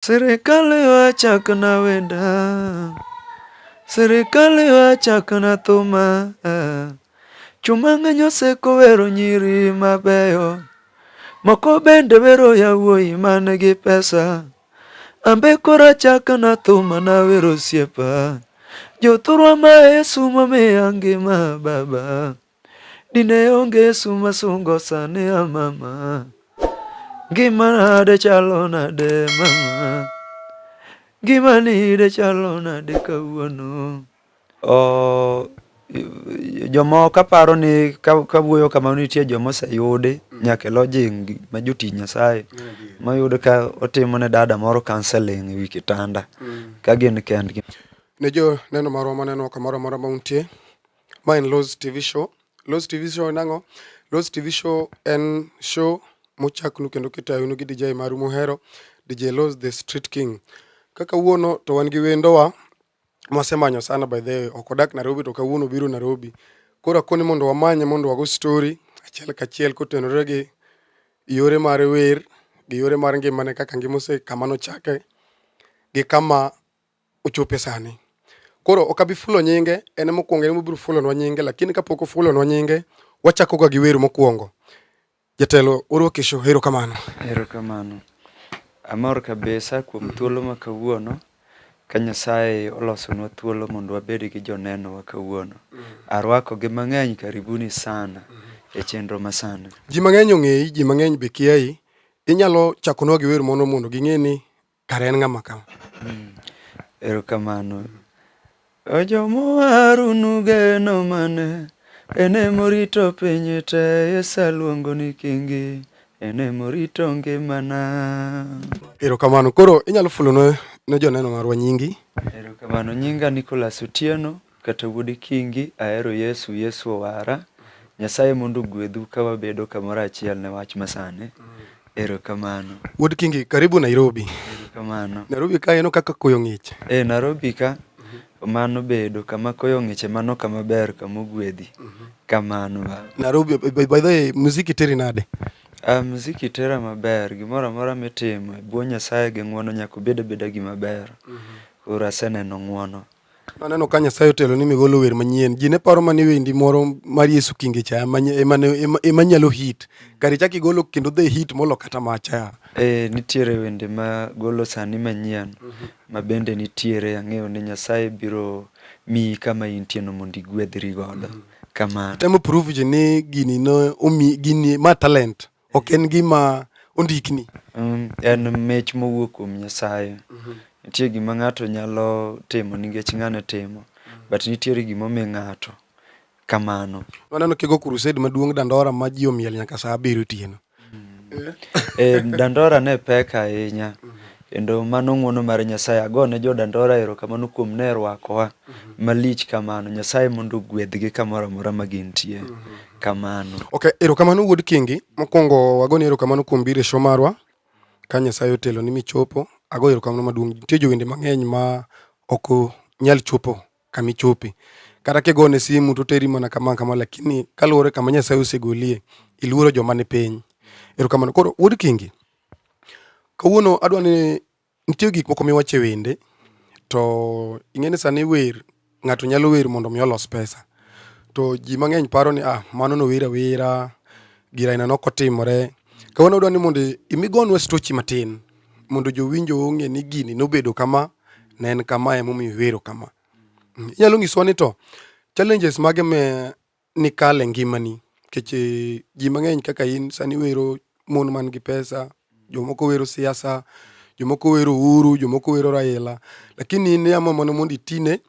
Sirikal wachakna wenda, sirikal wachakna thuma. Chwo mang'eny oseko wero nyiri mabeyo, moko bende wero yawuoyi man gi pesa. Ambe koro achakna thuma nawero osiepa, jothurwa ma Yesu momiya ngima baba. Dine onge Yesu masungo sani a mama. Ngimana de chalo nade mama. Ngimani de chalo nade kawuono. Oh, jomoko aparo ni kawuoyo kamano nitie joma oseyudi nyaka e lodging ma jotich Nyasaye moyud ka otimo ne dada moro counseling e wi kitanda ka gin kendgi. Ne jo neno marwa maneno kamoro amora ma untie, Ma en Loz TV show. Loz TV show en ang'o? Loz TV show en show mochaknu kendo kitayonu gi DJ maru muhero, DJ Loz the Street King. Kaka wuono to wan gi wendowa mwasemanyo sana by the way, ok odak Nairobi to kawuono obiro Nairobi. Koro akoni mondo wamanye mondo wago story achiel kachiel kotenore gi yore mar wer gi yore mar ngimane kaka ngima ose kama nochake gi kama ochope sani. Koro ok abi fulo nyinge, en mokwongo en mobiro fulonwa nyinge, lakini kapok ofulonwa nyinge, wachako ga gi wer mokwongo. Jatelo, orwaki e show, erokamano. Erokamano. Amor kabisa kuom thuolo ma kawuono ka Nyasaye olosonwa thuolo mondo wabed gi joneno wa kawuono. Arwakogi mang'eny karibuni sana e chenro masani. Ji mang'eny ong'eyi, ji mang'eny be kiayi. Inyalo chakonwa gi wer mono mondo ging'e ni Kare en ng'ama kama. Erokamano. Ojomowarunu geno mane, en emorito piny te, Yesu aluongo ni kingi, en emorito ngimana. Erokamano. Koro inyalo fulo ne, ne joneno marwa nyingi. Erokamano. Nyinga Nicholas Otieno kata wuod Kingi, ahero Yesu, Yesu owara. Nyasaye mondo ogwedhu ka wabedo kamoro achiel ne wach masani. Erokamano. Wuod Kingi, karibu Nairobi. Erokamano. Nairobi ka ineno kaka koyo ng'ich. E Nairobi ka mano bedo kama koyo ng'iche mano kama ber kama ogwedhi. Kamano baba. Nairobi, by the way, muziki teri nade? Ah, muziki tera maber, gimoro amora mitimo e bwo Nyasaye gi ng'uono nyaka obed abeda gima ber. Koro aseneno ng'uono. Aneno ka Nyasaye otelo ni migolo wer manyien. Ji ne paro mana ni wendi moro mar Yesu Kingi cha ema ema ema, ema nyalo hit. Kare ichak igolo kendo the hit molo kata macha. E, nitiere wende ma golo sani manyien ma bende nitiere ang'eyo ni Nyasaye biro miyi kama intieno mondo igwedhri godo. Kamano. Temo prove ji ni gini no omi gini ma talent. Ok en gima ondikni. En mich mowuok kuom Nyasaye. Nitie gima ng'ato nyalo timo nikech ng'ane timo, but nitiere gima omi ng'ato kamano. Waneno kigo crusade maduong' Dandora ma ji omiel nyaka saa abiriyo otieno. E, Dandora ne pek ahinya kendo mano ng'uono mar Nyasaye. Agone jo Dandora erokamano kuom ne rwakowa malich kamano. Nyasaye mondo ogwedhgi kamoro amora ma gintie. Kamano. Ok, erokamano wuod Kingi. Mokwongo wagoni erokamano kuom biro e show marwa. Ka Nyasaye otelo ni michopo, ago erokamano maduong'. Nitie jowende mang'eny ma ok nyal chopo kama ichope. Kata kigone simu to oteri mana kama kama, lakini kaluwore kama Nyasaye osegolie, iluoro joma ni piny. Erokamano. Koro wuod Kingi, kawuono adwa ni nitie gik moko miwacho e wende to ing'e ni sani wer ng'ato nyalo wer mondo mi olos pesa to ji mang'eny paro ni ah mano nower awera gir aina no ok otimore. Kawuono adwa ni mondo imigonwa stochi matin mondo jowinjo ong'e ni gini nobedo kama ne en kama emomiyo iwero kama. Inyalo nyisowa ni to challenges mage ma nikale ngimani nikech eh, ji mang'eny kaka in sani wero mon man gi pesa jomoko wero siasa jomoko wero Uhuru jomoko wero Raila lakini in iamua mana mondo itine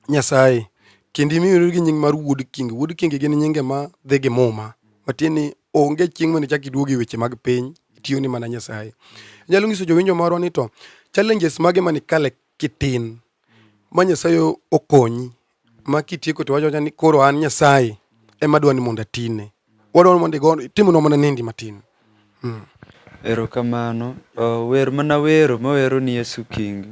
Nyasaye kendo imiyori gi nying mar Wuod Kingi. Wuod Kingi gin nyinge ma dhi gi muma matiende ni onge chieng' mane ichak iduogo e weche mag piny itiyo ni mana Nyasaye. Inyalo nyiso jowinjo marwa ni to challenges mage mane ikale kitin ma Nyasaye okonyi ma kitieko to wacho ni koro an Nyasaye ema adwa ni mondo atine. Wadwaro mondo igo itimnwa mana nendi matin. Erokamano. Wer mana wero mawero ni Yesu King.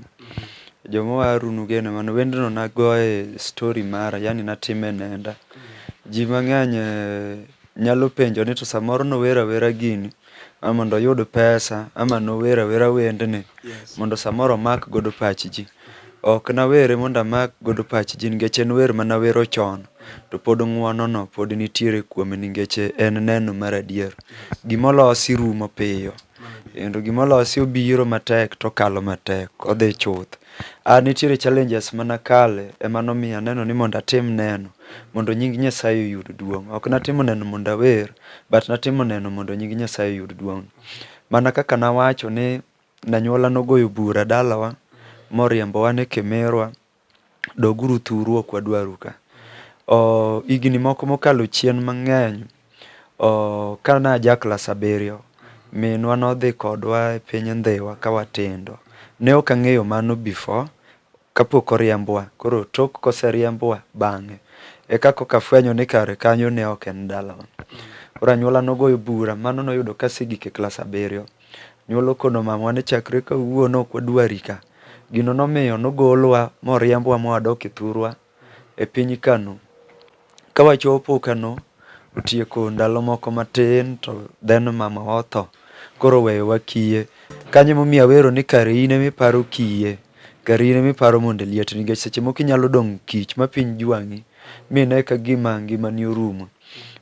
Joma warunu geno mano wendno nagoye story mara yani natime nenda. Ji mang'eny nyalo penjo ni to samoro nowero awera gini. Ama mondo oyud pesa ama nower awera wendni mondo samoro omak godo pach ji. Ok nawere mondo amak godo pach ji nikech en wer manawero chon to pod ng'uono no pod nitiere kuome nikech en neno mar adier. Gimolosi rumo piyo kendo gimolosi obiro matek to okalo matek odhi chuth. An nitiere challenges manakale ema nomiyo aneno ni mondo atim neno mondo nying Nyasaye oyud duong'. Ok natimo neno mondo awer but natimo neno mondo nying Nyasaye oyud duong'. Mana kaka nawacho ni anyuola nogoyo bura dalawa moriembowa ni kimirwa doguru thuru ok wadwaru ka. Higni moko mokalo chien mang'eny kane aja klas abiriyo, minwa nodhi kodwa e piny Ndhiwa ka watindo. Ne ok ang'eyo mano before kapok oriembwa, koro tok koseriembwa bang'e eka koka afwenyo ni kare kanyo ne ok en dalawa. Koro anyuola nogoyo bura, mano noyudo kasegik e klas abiriyo. Anyuola okono mamawa ni chakre kawuono ok wadwari ka. Gino nomiyo nogolwa moriembwa mwadok e thurwa e piny Kano. Ka wachopo Kano, otieko ndalo moko matin to then mamawa otho. Koro oweyowa kiye. Kanyo emomiyo awero ni kare in emiparo kiye, kare in emiparo mondo liet nikech seche moko inyalo dong' kich ma piny jwang'i mine ka gima ngimani orumo.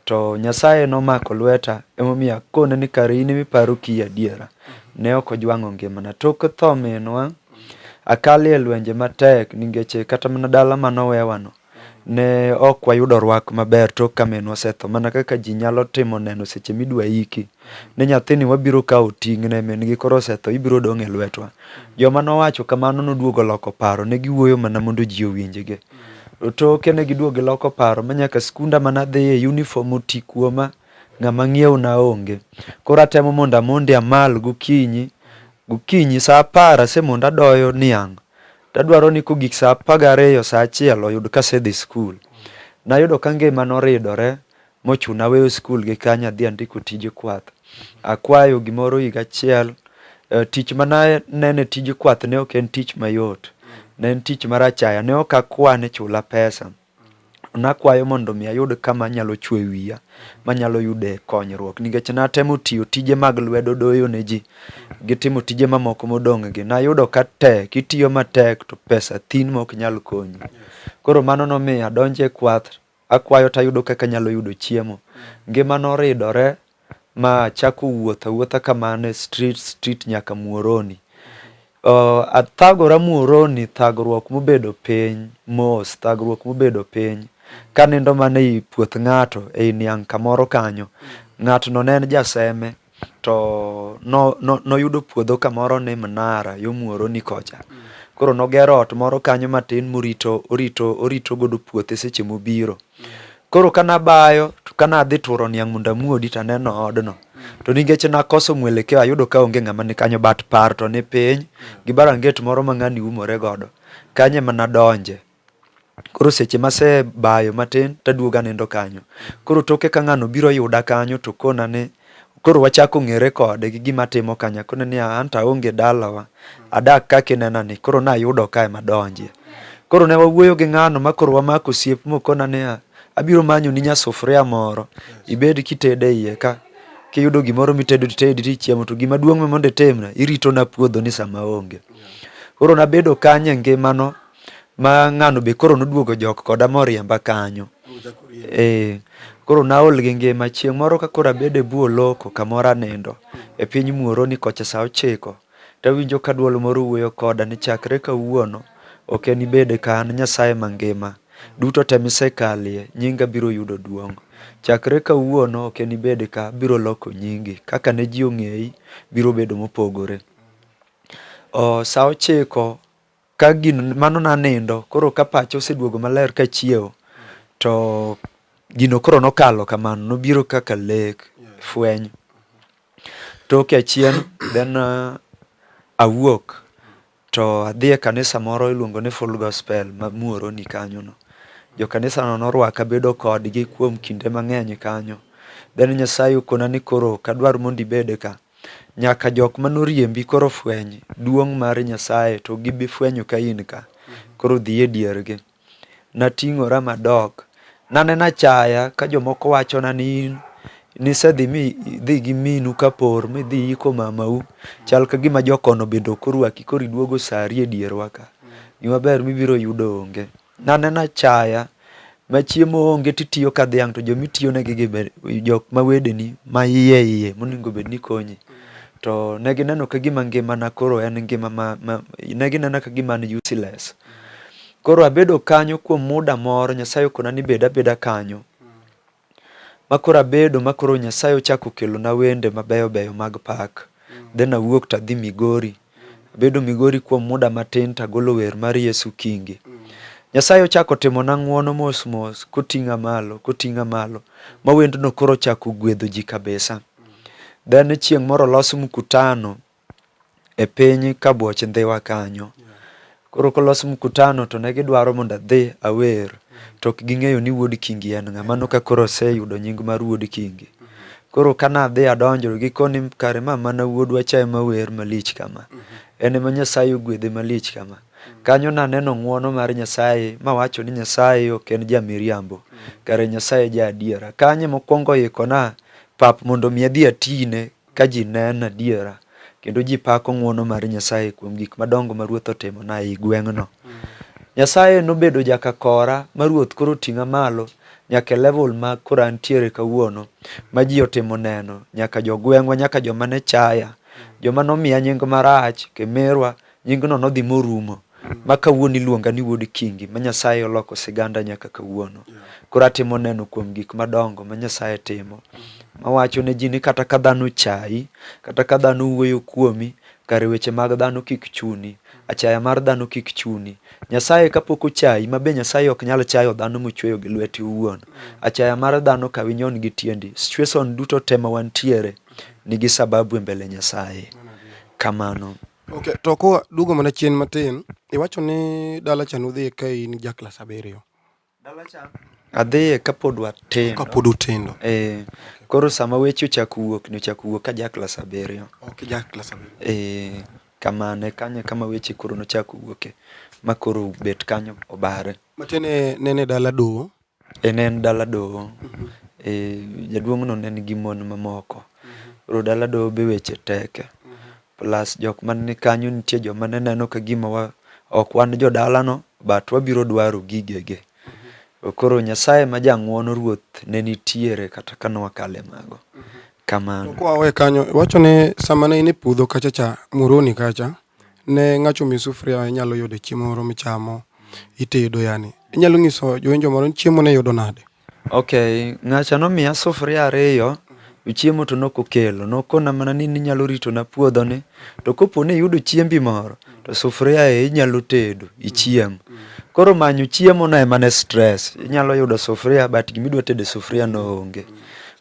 To Nyasaye nomako lweta emomiyo akone ni kare in emiparo kiye adiera. Ne ok ojwang'o ngimana. Tok tho minwa, akalie lwenje matek nikech kata mana dala manowewano ne ok wayudo rwak maber tok ka minwa osetho. Mana kaka ji nyalo timo neno seche midwa iki ni nyathini wabiro kawo ting'ne min gi koro osetho ibiro dong' e lwetwa. Joma nowacho kamano noduogo oloko paro ne giwuoyo mana mondo ji owinjgi. To toke ne giduogo giloko paro ma nyaka skunda mane adhiye uniform oti kuoma ng'ama ng'iewna onge. Koro atemo mondo amondi amal gokinyi, gokinyi sa apar asemondo adoyo niang' tadwaro ni kogik sa apar gariyo sa achiel oyud kasedhi skul. Nayudo ka ngima noridore mochuna weyo skul gi kanyo adhi andiko tije kwath. Akwayo gimoro higa achiel, tich mananeno e tij kwath ne ok en tich mayot. Ne en tich mar achaya, ne ok akwa ni chula pesa. Nakwayo mondo mi ayud kama anyalo chwoye wiya, manyalo yude konyruok. Nikech natemo tiyo tije mag lwedo doyo ne ji, gi timo tije mamoko modong' gi. Nayudo ka tek, itiyo matek to pesa thin mok nyal konyi. Koro mano nomiyo adonjo e kwath, akwayo tayudo kaka anyalo yudo chiemo. Ngima noridore ma achako wuotho awuotha kamano e street street nyaka Muhoroni. Athagora Muhoroni thagruok mobedo piny mos, thagruok mobedo piny. Kanindo mana ei puoth ng'ato ei niang' kamoro kanyo. Ng'atno ne en jaseme to noyudo puodho kamoro ni Mnara yo Muhoroni kocha. Koro nogero ot moro kanyo matin morito orito orito godo puothe seche mobiro. Koro ka nabayo to ka nadhi turo niang' mondo amuodi to aneno odno. To nikech nakoso mwelekeo ayudo ka onge ng'ama ni kanyo but par to ni piny gi baranget moro ma ng'ani umore godo. Kanyo ema nadonje. Koro seche masebayo matin taduogo anindo kanyo. Koro toke ka ng'ano obiro yuda kanyo to kona ni koro wachako ng'ere kode gi gima atimo kanyo. Akone ni anto aonge dalawa, adak kaka inena ni koro nayudo kae madonjie. Koro ne wawuoyo gi ng'ano ma koro wamako osiep mokona niya, abiro manyoni nya sufuria moro ibed kitedo e iye ka. Kiyudo gimoro mitedo titedi tichiemo to gima duong' ma mondo itimna iritona puodho ni sama aonge. Koro nabedo kanyo e ngimano ma ng'ano be koro noduogo jok koda moriemba kanyo. Eh, koro naol gi ngima chieng' moro ka koro abedo e bwo oloko kamoro anindo e piny Muhoroni kocha sa ochiko tawinjo ka duol moro wuoyo koda ni chakre kawuono ok enibed ka an Nyasaye mangima duto te misekalie nyinga biro yudo duong'. Chakre kawuono ok enibed ka abiro loko nyingi kaka ne ji ong'eyi biro bedo mopogore. Sa ochiko ka gino mano nanindo koro ka pacha oseduogo maler kachiewo to gino koro nokalo kamano nobiro kaka lek fweny. Toke achien then awuok to adhi e kanisa moro iluongo ni Full Gospel ma Muhoroni kanyo no. Jo kanisa no norwaka abedo kodgi kuom kinde mang'eny kanyo. Then Nyasaye okona ni koro ok adwar mondo ibed ka. Nyaka jok manoriembi koro fweny duong' mar Nyasaye to gibi fwenyo ka in ka. Koro dhi e diergi. Nating'ora madok. Naneno achaya ka jomoko wachona ni in Nisedhi mi idhi gi minu kapor midhi iko mamau. Chal ka gima jokono bende ok orwaki koro iduogo sari e dierwa ka. Gima ber mibiro yudo onge. Naneno achaya ma chiemo onge titiyo ka dhiang' to joma itiyonegi gi be jok ma wedeni ma iye iye monego bed ni konyi. To ne gineno ka gima ngimana koro en ngima ma, ma ne ginena ka gima an useless. Koro abedo kanyo kuom muda moro, Nyasaye okona ni bed abeda kanyo. Ma koro abedo ma koro Nyasaye ochako kelona wende mabeyo beyo mag pak. Then awuok to adhi Migori. Abedo Migori kuom muda matin to agolo wer mar Yesu Kingi. Nyasaye ochako timona ng'uono mos mos koting'a malo koting'a malo ma wendno koro ochako gwedho ji kabisa. Then chieng' moro olos mkutano e piny Kabuoch Ndhiwa kanyo. Koro kolos mkutano to ne gidwaro mondo adhi awer to ok ging'eyo ni wuod Kingi en ng'a. Mano ka koro oseyudo nying mar wuod Kingi. Koro ka nadhi adonjo gikoni kare ma mana wuodwa cha ema wer malich kama. En ema Nyasaye ogwedhe malich kama. Kanyo naneno ng'uono mar Nyasaye mawacho ni Nyasaye ok en ja miriambo. Kare Nyasaye ja adiera. Kanyo ema okwongo oikona pap mondo mi adhi atine ka ji neno adiera kendo ji pako ng'wono mar Nyasaye kuom gik madongo ma Ruoth otimona ei gweng'no. Nyasaye nobedo jaka kora ma Ruoth koro oting'a malo nyaka e level ma koro antiere kawuono ma ji otimo neno nyaka jogweng'wa nyaka joma ne chaya joma nomiya nying marach Kemerwa nyingno nodhi morumo ma kawuono iluonga ni wuod Kingi ma Nyasaye oloko siganda nyaka kawuono. Koro atimo neno kuom gik madongo ma Nyasaye timo. Mawacho ne ji ni kata ka dhano chayi, kata ka dhano wuoyo kuomi, kare weche mag dhano kik chuni. Achaya mar dhano kik chuni. Nyasaye kapok ochayi, ma be Nyasaye ok nyal chayo dhano mochweyo gi lwete owuon. Achaya mar dhano kaw inyon gi tiendi. Situation duto te ma wantiere nigi sababu e mbele Nyasaye. Kamano. Okay, to kwa duogo mana chien matin, iwacho ni dala cha nudhiye ka in ja klas abiriyo. Dala cha adhiye kapod watindo. Kapod utindo. Eh, koro sama weche ochako wuok ni ochako wuok ka ja klas abiriyo. Ok, ja klas abiriyo. Eh, kamano e kanyo kama weche koro nochako wuoke ma koro bet kanyo obare. Matiende nene dala doho. E ne en dala doho. E, jaduong'no ne nigi mon mamoko. Koro dala doho be weche teke. Plus jok man ni kanyo nitie joma ne neno ka gima wa, ok wan jodalano but wabiro dwaro gigege. Koro Nyasaye ma jang'uono ruoth ne nitiere kata ka nwakale mago. Kamano. Kwa wawe kanyo, iwacho ni sama ne in e puodho kacha cha, Muhoroni kacha, ne ng'acho omiyi sufuria inyalo yudo chiemo moro michamo, itedo yani. Inyalo nyiso jowinjo moro ni chiemo ne iyudo nade? Okay, ng'acha nomiya sufuria ariyo, to chiemo to nok okelo. Nokona mana ni ninyalo ritona puodhoni, to kopo ni iyudo chiembi moro, to sufuria e inyalo tedo, ichiem. Koro manyo chiemo no ema ne stress. Inyalo yudo sufuria but gimidwa tedo e sufuria no onge.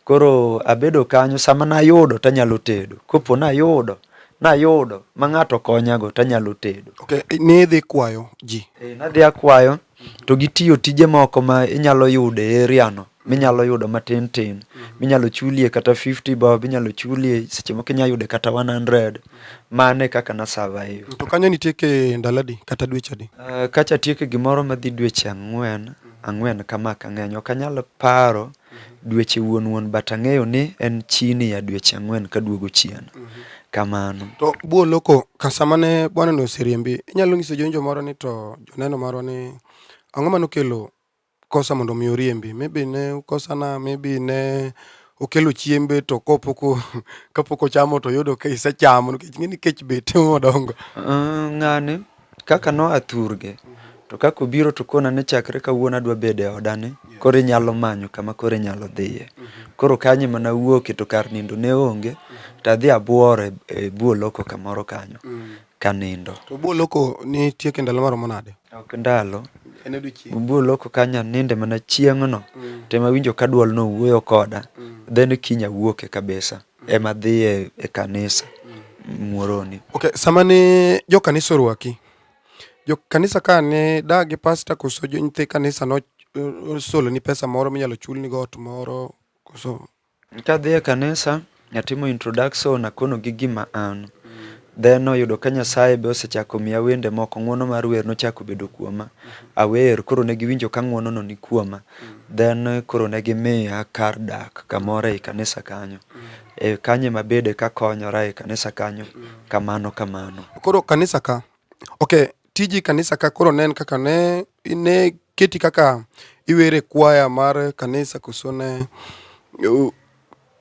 Koro abedo kanyo, sama nayudo tanyalo tedo. Kopo nayudo, nayudo ma ng'ato konyago tanyalo tedo. Okay, ne idhi kwayo ji. E, nadhi akwayo to gitiyo tije moko ma inyalo yudo e area no minyalo yudo matin tin minyalo chulie kata 50 bob inyalo chulie seche moko inyalo yude kata 100 mane kaka na survive. To kanyo nitieke ndalo adi kata dweche adi? Kacha atieke gimoro madhi dweche ang'wen ang'wen kama kang'eny ok anyal paro dweche wuon wuon but ang'eyo ni en chini ya dweche ang'wen kaduogo chien. Kamano. To buo loko ka sama ne bwana no oseriembi, inyalo nyiso jowinjo moro ni to joneno marwa ni ang'o mane okelo kosa mondo mi oriembi? Maybe ne ukosana, maybe ne okelo chiembe to kopok kapok ochamo to oyudo ka isechamo nikech ing'e ni kech be timo madongo. Ng'ani kaka noa thurgi to kaka obiro to kona ni chakre kawuono adwa bedo e odani koro inyalo manyo kama koro inyalo dhiye. Koro kanyo ema nawuoke to kar nindo ne onge to adhi abuoro e bwo loko kamoro kanyo kanindo. To bwo loko nitieke ndalo maromo nade? Ok ndalo. En odiochieng'. Bwo loko kanyo aninde mana chieng'no to ema awinjo ka duolno wuoyo koda then kiny awuoke kabisa. ema adhiye e kanisa Muhoroni. Okay, sama ne jo kanisa orwaki, jo kanisa ka ne dak gi pasta koso jo nyithi kanisa no osoloni pesa moro minyalo chulni go ot moro koso? Kadhi e kanisa atimo introduction akonogi gima an. Then noyudo ka Nyasaye be osechako miya wende moko, ng'uono mar wer nochako bedo kuoma. Awer, koro ne giwinjo ka ng'uono no ni kuoma. Then koro ne gimiya kar dak kamoro ei kanisa kanyo. E kanyo ema abede kakonyora e kanisa kanyo, kamano kamano. Koro kanisa ka, okay, tiji kanisa ka koro ne en kaka ne, ne keti kaka iwere kwaya mar kanisa koso ne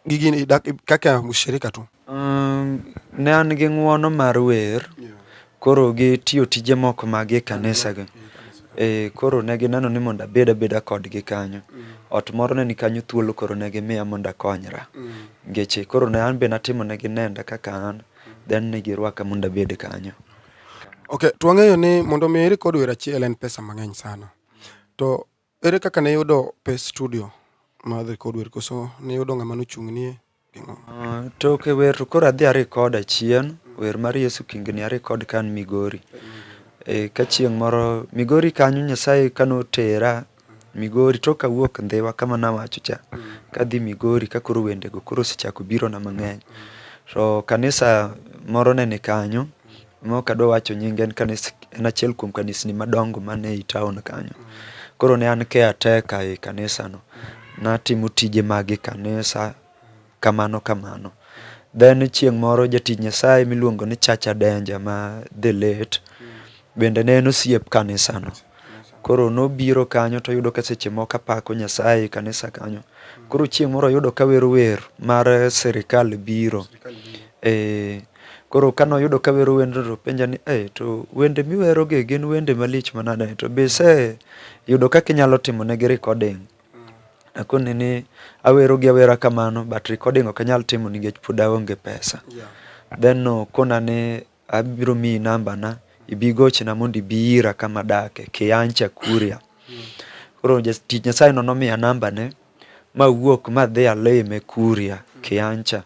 gigi dak kaka mshirika tu? Ne an gi ng'uono mar wer, koro gi tiyo tije moko mag e kanisa gi. E, koro ne gineno ni mondo abed abeda kodgi kanyo. Ot moro ne ni kanyo thuolo koro ne gimiya mondo akonyra. Ngeche koro ne an be natimo negi nenda kaka an, then ne girwaka mondo abed kanyo. Okay, to wang'eyo ni mondo mi irekod wer achiel en pesa mang'eny sana. To ere kaka ne iyudo pes studio mar record wer koso ne iyudo ng'ama nochung'nie? Tok wer to koro adhi arekod achien, wer mar Yesu Kingni arekod ka an Migori. E, ka chieng' moro Migori kanyo Nyasaye kanotera Migori tok kawuok Ndhiwa kama nawacho cha, kadhi Migori ka koro wendego koro osechako birona mang'eny. To kanisa moro ne ni kanyo ma ok adwa wacho nyinge en kanis, en achiel kuom kanisni madongo man ei taon kanyo. Koro ne an caretaker e kanisano. Natimo tije mag e kanisa kamano kamano. Then chieng' moro jatich Nyasaye miluongo ni Chacha Danger ma the late bende ne en osiep kanisano. Koro nobiro kanyo toyudo ka seche moko apako Nyasaye e kanisa kanyo. Koro chieng' moro oyudo kawero wer mar sirikal biro. Eh, koro kane oyudo kawero wendno to openja ni eh, to wende miwerogi gin wende malich manade to be iseyudo kaka inyalo timo negi recording? Akone ni awero gi awera kamano but recording ok anyal timo nikech pod aonge pesa. Then nokona ni abiro miyi namba na ibi igochna mondo ibi ira kama adake Kiancha Kuria. Koro jatich Nyasaye no nomiya namba ne mawuok madhi alime Kuria Kiancha.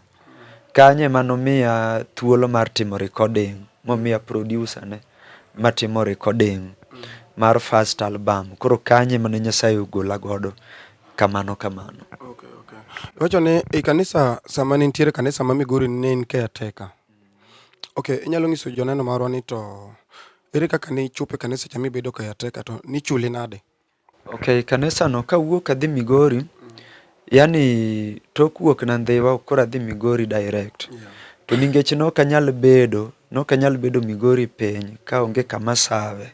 Kanyo ema nomiya thuolo mar timo recording momiya producer ne matimo recording mar first album. Koro kanyo ema ne Nyasaye ogola godo kamano kamano. Okay, okay. Iwacho ni e kanisa sama ne nitiere kanisa ma Migori ne in caretaker. Okay, inyalo nyiso joneno marwa ni to ere kaka ne ichopo e kanisa cha mibedo caretaker to nichuli nade? Okay, kanisa no kawuok adhi Migori, yani tok wuok na Ndhiwa koro adhi Migori direct. To nikech nok anyal bedo, nok anyal bedo Migori piny kaonge kama save.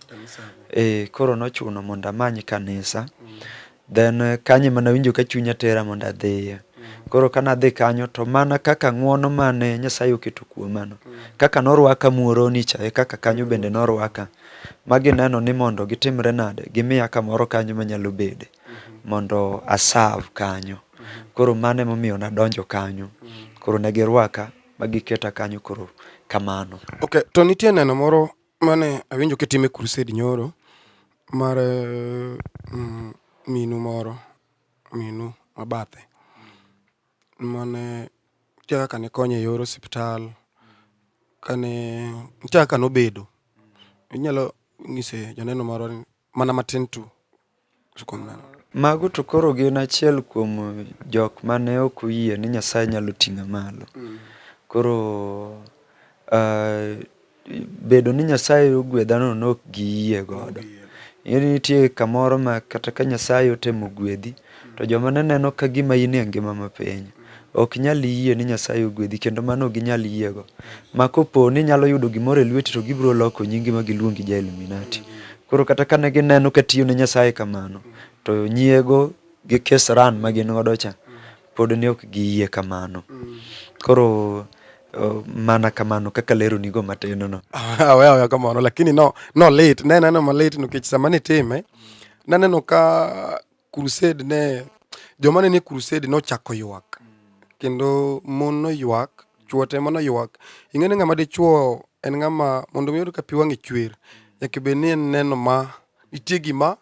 Eh, koro nochuno mondo amany kanisa. Then kanyo ema nawinjo ka chunya tera mondo adhiye. Koro kane adhi kanyo to mana kaka ng'uono mane Nyasaye oketo kuomano, kaka norwaka Muhoroni cha e kaka kanyo bende norwaka. Ma gineno ni mondo gitimre nade, gimiya kamoro kanyo manyalo bede mondo asav kanyo. Koro mano emomiyo nadonjo kanyo. Koro ne girwaka ma giketa kanyo koro kamano. Okay, to nitie neno moro mane awinjo kitime crusade nyoro mar minu moro, minu mabathe mane nitie kaka nikonye e yor osiptal kane nitie kaka nobedo. Inyalo nyise joneno marwa mana matin tu kuom mano. Mago to koro gin achiel kuom jok mane ok oyie ni Nyasaye nyalo ting'a malo. Koro bedo ni Nyasaye ogwedhano ne ok giyie godo. Ing'e ni nitie kamoro ma kata ka Nyasaye otemo gwedhi, to joma ne neno ka gima in e ngima mapiny, ok nyal yie ni Nyasaye ogwedhi kendo mano ok ginyal yiego. Ma kopo ni inyalo yudo gimoro e lweti to gibiro loko nyingi ma giluongi ja Illuminati. Koro kata kane gineno katiyo ne Nyasaye kamano, to nyiego gi kisran ma gin godo cha, pod ne ok giyie kamano. Koro mana kamano kaka leronigo matin no. Aweya aweya kamano lakini no no lit ne neno malit nikech sama nitime naneno ka crusade ne joma ne ni crusade nochako ywak kendo mon noywak chwo te manoywak ing'e ni ng'ama dichuo en ng'ama mondo mi oyud ka pi wang'e chwer nyaka bed ni en neno ma nitie gima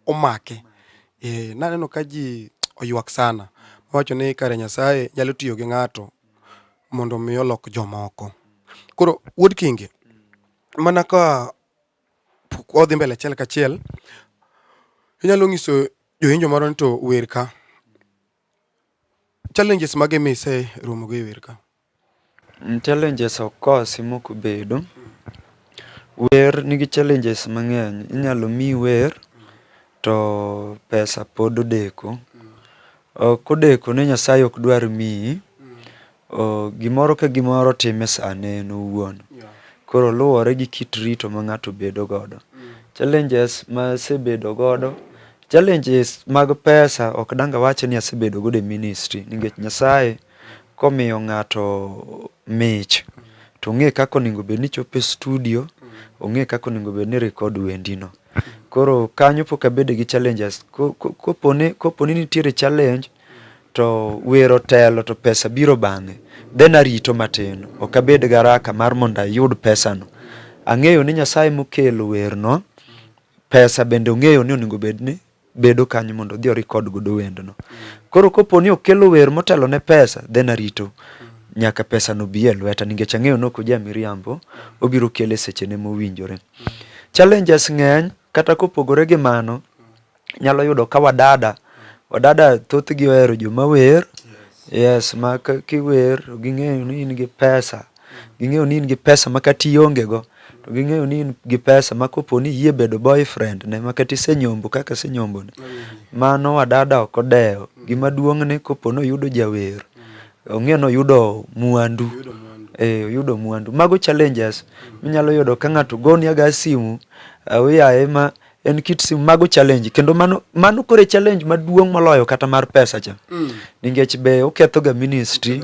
omake eh naneno ka ji oywak sana mawacho ni kare Nyasaye nyalo tiyo gi ng'ato mondo mi olok jomoko. Koro wuod Kingi mana ka odhi mbele achiel kachiel inyalo nyiso jowinjo moro ni to wer ka challenges mage mise romo go e wer ka? Challenges ok kosi mok obedo. Wer nigi challenges mang'eny. Inyalo miyi wer to pesa pod odeko. Kodeko ni Nyasaye ok dwar miyi. Gimoro ka gimoro time sane en owuon. Koro luwore gi kit rito ma ng'ato bedo godo. Challenges ma asebedo godo, challenges mag pesa ok dang' awach ni asebedo godo e ministry nikech Nyasaye komiyo ng'ato mich to ong'e kaka onego bed ni ichopo e studio, ong'e kaka onego bed ni i record wendi no. Koro kanyo pok abede gi challenges. Koponi nitiere challenge to wer otelo to pesa biro bang'e, then arito matin. Ok abed gi haraka mar mondo ayud pesa no. Ang'eyo ni Nyasaye mokelo wer no, pesa bende ong'eyo ni onego bed ni bedo kanyo mondo odhi o record godo wendno. Koro kopo ni okelo wer motelo ne pesa, then arito nyaka pesa no bi e lweta nikech ang'eyo ni ok oja miriambo, obiro kele e sechene mowinjore. Challenges ng'eny kata kopogore gi mano, nyalo yudo ka wadada, wadada thothgi ohero joma wer, yes, ma kiwer to ging'eyo ni in gi pesa. Ging'eyo ni in gi pesa ma kata ionge go, to ging'eyo ni in gi pesa ma kopo ni iyie bedo boyfriend ne ma kata isenyombo kaka asenyombo ni, mano wadada ok odewo. Gima duong' ni kopo ni oyudo jawer, ong'eyo ni oyudo mwandu. Eh, oyudo mwandu. Mago challenges minyalo yudo ka ng'ato goni aga simu, aoyaye ma en kit simu mago challenge kendo mano mano koro e challenge maduong' moloyo kata mar pesa cha nikech be oketho ga ministry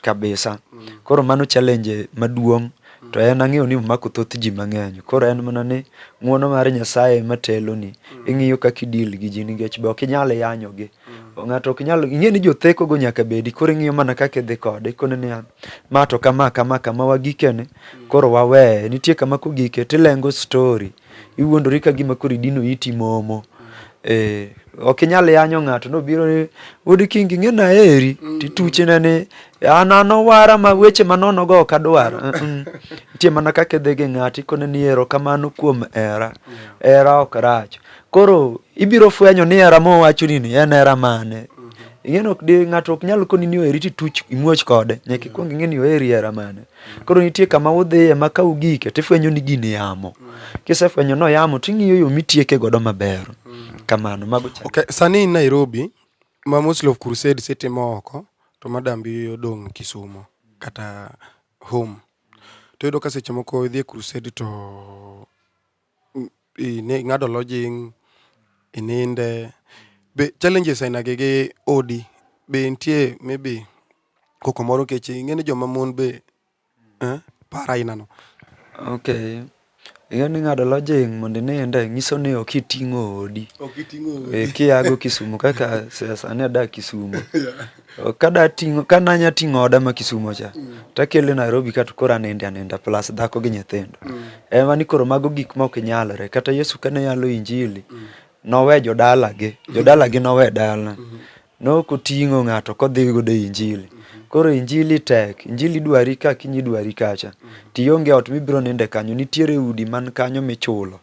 kabisa koro mano challenge maduong' to en ang'eyo ni omako thoth ji mang'eny koro en mana ni ng'uono mar Nyasaye ema teloni ing'iyo kaka i deal gi ji nikech be ok inyal yanyogi ng'ato ok nyal ing'e ni jotheko go nyaka bedi koro ing'iyo mana kaka idhi kode ikone niya ma to kama kama kama wagikene koro waweye nitie kama kogike tilengo story iwuondori ka gima koro idino iti momo. Eh, ok inyal yanyo ng'ato nobiro ni wuod King ing'e naheri tituchne ni an an owara ma weche manono go ok adwar. Nitie mana kaka idhi gi ng'ato ikone ni erokamano kuom hera. Hera ok rach. Koro ibiro fwenyo ni hera mowachoni ni en hera mane. Ing'e ni ok di ng'ato ok nyal koni ni oheri tituch imuoch kode. Nyaka ikuong ing'e ni oheri hera mane. Koro nitie kama udhiye ma ka ugike tifwenyo ni gini yamo. Kisefwenyo ni oyamo ting'iyo yo mitieke godo maber. Kamano mago cha. Okay, sani in Nairobi ma mostly of crusades itimo oko to madambi odong' Kisumo kata home. To iyudo ka seche moko idhi e crusade to ing'ado lodging, ininde. Be challenges aina gi gi odi be nitie maybe koko moro nikech ing'e ni joma mon be paro aina no. Okay. Ing'e ni ng'ado lodging mondo ininde nyiso ni ok iting'o odi. Ok iting'o odi. Kiago Kisumo kaka sani adak Kisumo. Kada ting'o kananya ting'o oda ma Kisumo cha takele Nairobi ka to koro aninde aninda plus dhako gi nyithindo. Ema ni koro mago gik ma ok nyalre. Kata Yesu kane yalo injili nowe jodalagi, jodalagi nowe dala. Nok oting'o ng'ato kodhi godo e injili. Koro injili tek, injili dwari ka kiny idwari kacha. Tionge ot mibiro ninde kanyo, nitiere udi man kanyo michulo.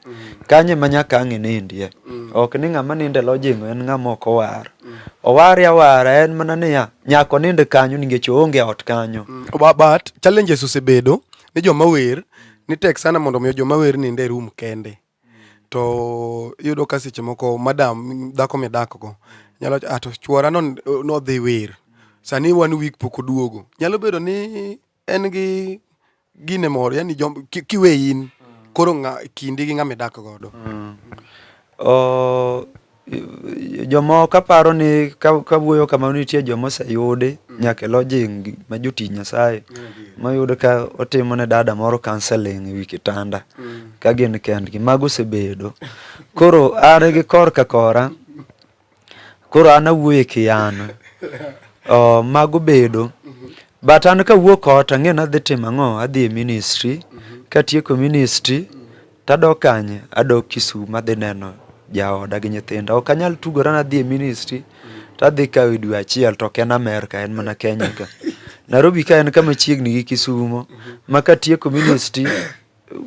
Kanyo ema nyaka ang' inindie. Ok ni ng'ama nindo e lodging en ng'ama ok owar. Oware awara en mana niya, nyaka onind kanyo nikech oonge ot kanyo. But challenges osebedo ni joma wer ni tek sana mondo omi joma wer nind e room kende. To iyudo ka seche moko madam dhako midak go nyalo wacho ah to chuora no nodhi wer sani one week pok oduogo. Nyalo bedo ni en gi gine moro yani kiwe in koro ng'a kindi gi ng'ama idak godo. Jomoko aparo ni kawuoyo kamano nitie joma oseyudi nyaka e lodging ma jotich Nyasaye mayud ka otimo ne dada moro counselling ewi kitanda ka gin kendgi. Mago osebedo. Koro an gi korka kora, koro an awuoyo e kian. Mago bedo. But an kawuok ot ang'e ni adhi timo ang'o, adhi e ministry. Katieko ministry tadok kanye? Adok Kisumu adhi neno jaoda gi nyithinda. Ok anyal tugora ni adhi e ministry tadhi kawo dwe achiel to ok en Amerka en mana Kenya ka. Nairobi ka en kama chiegni gi Kisumo ma katieko ministry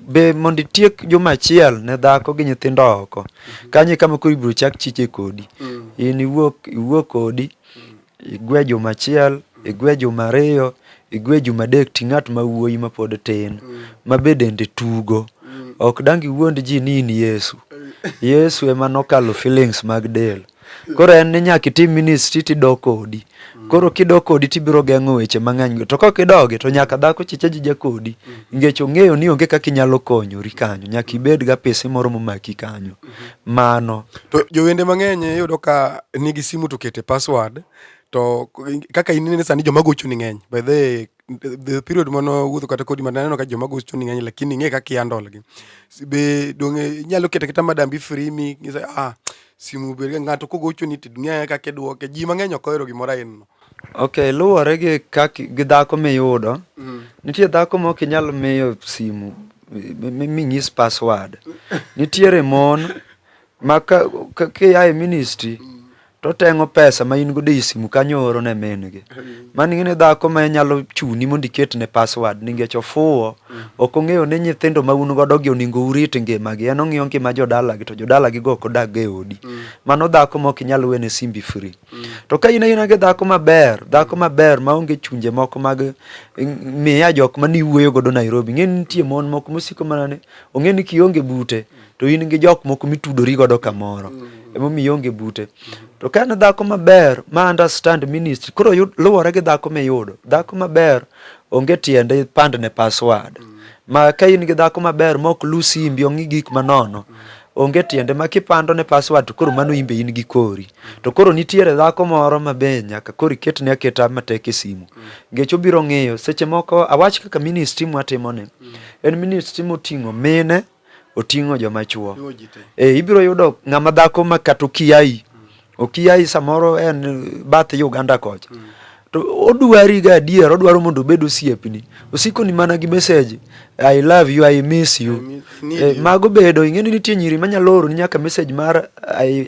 be mondo itiek juma achiel ne dhako gi nyithindo oko, kanyo e kama koro ibiro chak chiche kodi. In iwuok odi, igwe juma achiel, igwe juma ariyo, Igwe juma adek ti ng'at ma wuoyi ma pod tin ma be dende tugo. Ok dang' iwuond ji ni in Yesu. Yesu ema nokalo feelings mag del. Koro en ni nyaka itim ministry tidok odi. Koro kidok kodi tibiro geng'o weche mang'eny go. To kok idogi to nyaka dhako chicha jija kodi. Nikech ong'eyo ni onge kaka inyalo konyori kanyo. Nyaka ibed ga pesa moro momaki kanyo. Mano. To jowende mang'eny iyudo ka nigi simu to kete password to kaka in inene sani joma gocho ni ng'eny. By the the period mane wawuotho kata kodi mane aneno ka joma gocho ni ng'eny lakini ing'e kaka i-handle gi. Be donge inyalo keto aketa madambi free mi ng'ise ah simu bed ga ng'ato kogochoni to ing'e kaka idwoke. Ji mang'eny ok ohero gimoro aina no. Ok, luwore gi kak gi dhako miyudo. Nitie dhako ma ok inyal miyo simu ming'is password. Nitiere mon ma ka kia e ministry to oteng'o pesa ma in godo e simu kanyo ooro ne min gi. Mano ing'e ni dhako ma nyalo chuni mondo iketne password nikech ofuwo. Ok ong'eyo ni nyithindo ma un godo gi onego urit ngimagi. En ong'iyo ngima jodalagi to jodalagi go ok odag ga e odi. Mano dhako ma ok inyal wene simbi free. To ka in aina gi dhako maber, dhako maber maonge chunje moko mag miya jok mane iwuoyo godo Nairobi. Ing'e ni nitie mon moko mosiko mana ni ong'e ni kionge bute to in gi jok moko mitudori godo kamoro. Emomiyo ionge bute. To ka en dhako maber ma understand ministry, koro luwore gi dhako miyudo. Dhako maber onge tiende pandne password. Ma ka in gi dhako maber ma ok lu simbi, ong'i gik manono, onge tiende ma kipando ne password to koro mano in be in gi kori. To koro nitiere dhako moro ma be nyaka koro iketne aketa matek e simu. Nikech obiro ng'iyo, seche moko awach kaka ministry mwatimo ni, en ministry moting'o mine, oting'o joma chuo. E, ibiro yudo ng'ama dhako ma kata okiayi. Okiayi samoro en bath Uganda kocha. To odwari ga adier, odwaro mondo obed osiepni. Osiko ni mana gi message, I love you, I miss you. E, mago bedo, ing'e ni nitie nyiri manyalo oroni nyaka message mar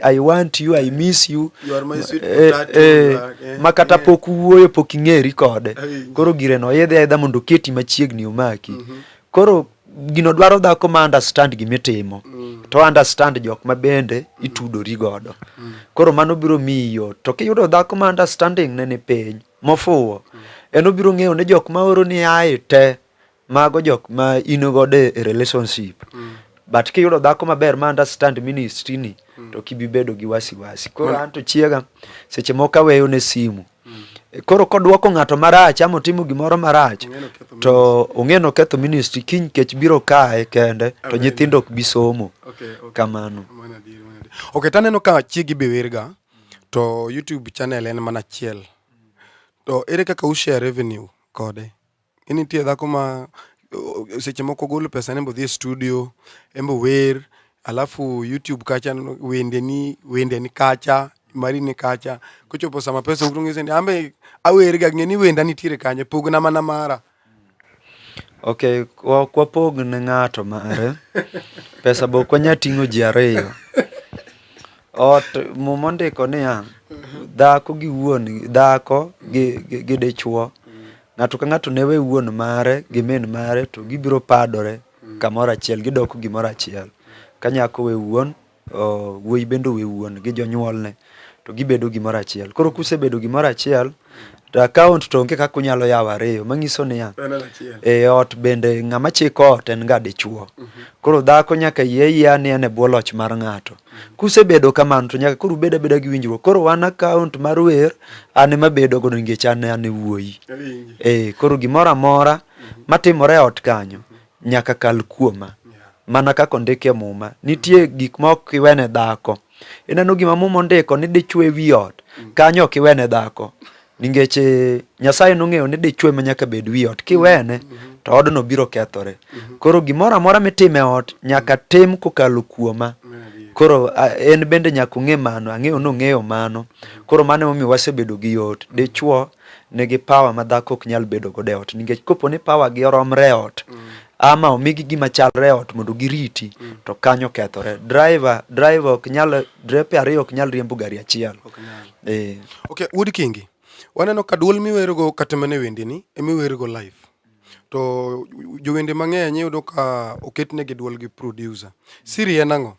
I want you, I miss you. You are my sweet E, potato, e, eh, ma kata eh. pok uwuoyo pok ing'eri kode. Koro gireno idhi aidha mondo oketi machiegni omaki. Koro gino dwaro dhako ma understand gimitimo to understand jok ma bende itudori godo. Koro mano biro miyi yot. To kiyudo dhako ma understanding ne ni piny, mofuwo, en obiro ng'eyo ni jok ma oro ni ae te, mago jok ma in godo e relationship. But kiyudo dhako maber ma understand ministry ni, to ok ibi bedo gi wasiwasi. Koro an to chiega, seche moko aweyo ne simu. Koro kodwoko ng'ato marach ama otimo gimoro marach to ong'e ni oketho ministry kiny kech biro kaye kende to nyithindo ok bi somo. Kamano. Ok, taneno ka chiegi be werga to YouTube channel en mana achiel. To ere kaka u share revenue kode? Nitie dhako ma seche moko golo pesa ne bodhi e studio, embo wer, alafu YouTube kacha wende ni wende ni kacha, mari ni kacha. Kochopo sama pesa wuok to ni ambe awer ga ng'e ni wenda nitiere kanyo, pogna mana mara. Ok, ok wapog ne ng'ato mare. Pesa be ok wanyal ting'o ji ariyo. Ot muma ondiko niya, dhako gi wuon, dhako gi dichuo Ng'ato ka ng'ato ne we wuon mare gi min mare to gibiro padore kamoro achiel, gidoko gimoro achiel. Ka nyako we wuon, wuoyi bende owe wuon gi jonyuolne to gibedo gimoro achiel. Koro kusebedo gimoro achiel to account to onge kaka unyalo yawo ariyo, manyiso niya, e ot bende ng'ama chiko ot en ga dichuo. Koro dhako nyaka yie ayieya ni en e bwo loch mar ng'ato. Kusebedo kamano to nyaka koro ubed abeda gi winjruok. Koro wan account mar wer an ema bedo godo nikech an an e wuoyi. Eh, koro gimoro amora matimore e ot kanyo nyaka kal kuoma. Mana kaka ondik e muma. Nitie gik ma ok iwene dhako. Ineno gima muma ondiko ni dichwo e wi ot. Kanyo ok iwene dhako. Nikech eh, Nyasaye nong'eyo ni dichwo ema nyaka bed wi ot. Kiwene to odno biro kethore. Koro gimoro amora mitimo e ot nyaka tim kokalo kuoma. Koro en bende nyaka ong'e mano, ang'eyo ni ong'eyo mano. Koro mano emomiyo wasebedo gi yot. Dichwo nigi power ma dhako ok nyal bedo godo e ot. Nikech kopo ni power gi oromre e ot, ama omigi gima chalre e ot mondo giriti, to kanyo kethore. Driver, driver ok nyal, drepe ariyo ok nyal riembo gari achiel. Eh. Ok, Wuod Kingi, waneno ka duol miwergo kata mana e wendeni ema iwergo live. To jowende mang'eny iyudo ka oketnegi duol gi producer. Siri en ang'o?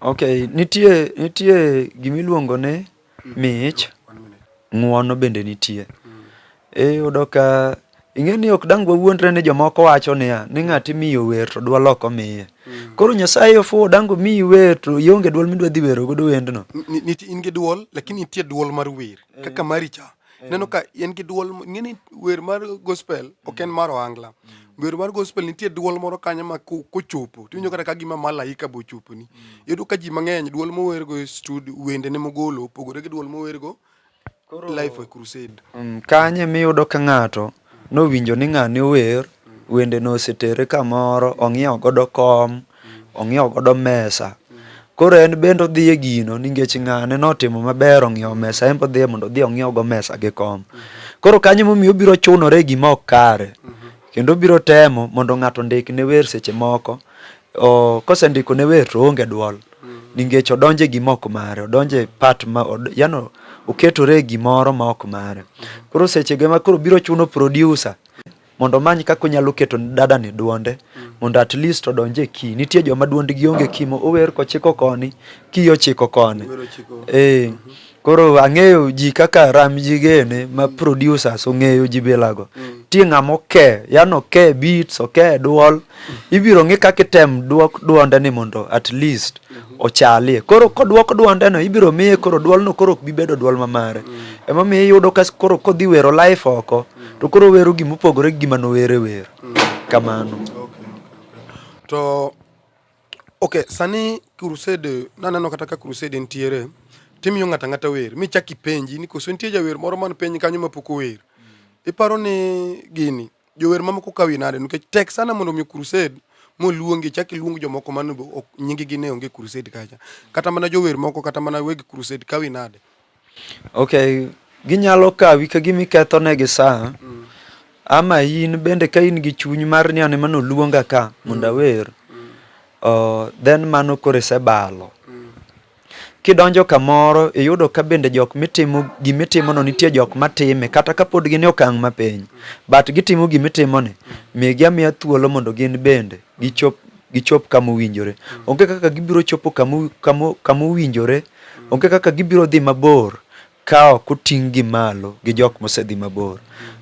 Ok, nitie nitie gimiluongo ni mich, ng'uono bende nitie. Iyudo ka ing'e ni ok dang' wawuondre ni jomoko wacho niya ni ng'at imiyo wer to dwol ok omiye. Koro Nyasaye ofuwo dang' omiyi wer to ionge dwol midwa dhi wero godo wendno. In gi dwol lakini nitie dwol mar wer kaka mari cha. Ineno ka en gi dwol ing'e ni wer mar gospel ok en mar ohangla. Wer mar gospel nitie dwol moro kanyo ma kochopo tiwinjo kata ka gima malaika be ochoponi. Iyudo ka ji mang'eny dwol mowergo e studio wendene mogolo opogore gi dwol mowergo live e crusade. Kanye miyudo ka ng'ato nowinjo ni ng'ane ower, wende no osetere kamoro, ong'iewo godo kom, ong'iewo godo mesa. Koro en bende odhi e gino nikech ng'ane notimo maber ong'iewo mesa, en be odhiye mondo odhi ong'iew go mesa gi kom. Koro kanyo emomiyo obiro chunore e gima ok kare. Kendo obiro temo mondo ng'ato ondikne wer seche moko. Kosendiko ne wer to oonge duol. Nikech odonjo e gima ok mare, odonjo e part ma, yaani oketore e gimoro ma ok mare. Koro sechego ema koro biro chuno producer mondo omany kaka onyalo keto dada ni duonde mondo at least odonj e key. Nitie joma duondgi onge key ma ower kochiko koni, key ochiko koni. Eh, koro ang'eyo ji kaka Ramji gene ma producers ong'eyo ji bilago. Nitie ng'ama oke, yaani oke beats, oke duol. Ibiro ng'i kaka item duok duonde ni mondo at least ochalie. Koro koduok duonde no ibiro miye koro duol no koro ok bi bedo duol ma mare. Emomiyo iyudo ka koro kodhi wero live oko to koro owero gima opogore gi gima nowere wer. Kamano. To okay, sani crusade naneno kata ka crusade nitiere timiyo ng'ato ang'ata wer michak ipenji ni koso nitie jawer moro man piny kanyo mapok ower. Iparo ni gini jower mamoko kawi nade nikech tek sana mondo mi crusade moluongi chak iluong jomoko mano nying gi ne onge crusade kacha. Kata mana jower moko kata mana weg crusade kawi nade. Okay, ginyalo kawi ka gima iketho negi saa ama in bende ka in gi chuny mar ni an ema noluonga ka mondo awer then mano koro isebalo. Kidonjo kamoro iyudo ka bende jok mitimo gimitimono nitie jok matime kata kapod gin e okang' mapiny but gitimo gimitimoni, migi amiya thuolo mondo gin bende gichop gichop kama owinjore. Onge kaka gibiro chopo kama owinjore, onge kaka gibiro dhi mabor ka ok oting' gi malo gi jok mosedhi mabor.